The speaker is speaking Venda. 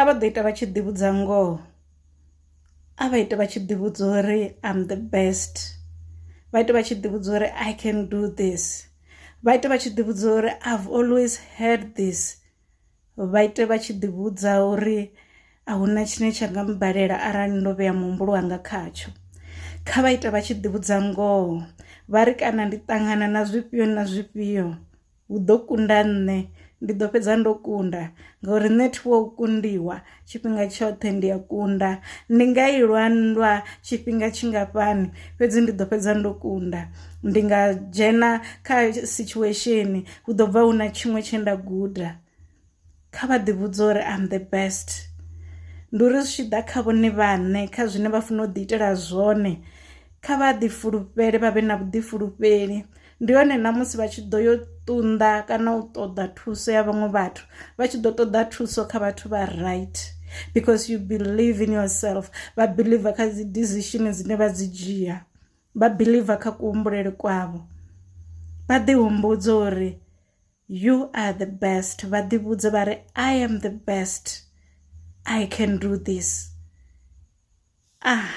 A vha ḓo ita vha tshi ḓi vhudza ngoho, a vha ite vha tshi ḓi vhudza uri I'm the best, vha ite vha tshi ḓi vhudza uri I can do this, vha ite vha tshi ḓi vhudza uri I've always had this, vha ite vha tshi ḓi vhudza uri ahuna tshine tsha nga mmbalela arali ndo vhea muhumbulo wanga khatsho. Kha vha ite vha tshi ḓi vhudza ngoho vha ri kana ndi ṱangana na zwifhio na zwifhio hu ḓo kunda nṋe ndi ḓo fhedza ndo kunda ngauri nṋe thi wa u kundiwa tshifhinga tshoṱhe ndi a kunda, ndi nga i lwa nndwa tshifhinga tshingafhani fhedzi ndi ḓo fhedza ndo kunda, ndi nga dzhena kha situation hu ḓo bva hu na tshiṅwe tshe nda guda. Kha vha ḓi vhudza uri I'm the best ndi uri zwi tshi ḓa kha vhone vhaṋe kha zwine vha funa u ḓi itela zwone kha vha ḓi fulufhele vha vhe na vhuḓifulufheli ndi hone na musi vha tshi ḓo yo ṱunḓa kana u ṱoḓa thuso ya vhaṅwe vhathu vha tshi ḓo ṱoḓa thuso kha vhathu vha right because you believe in yourself, vha believe kha dzi decision dzine vha dzi dzhia, vha believe kha kuhumbulele kwavho, vha ḓi humbudza uri you are the best, vha ḓi vhudze vha ri I am the best, I can do this. Ah.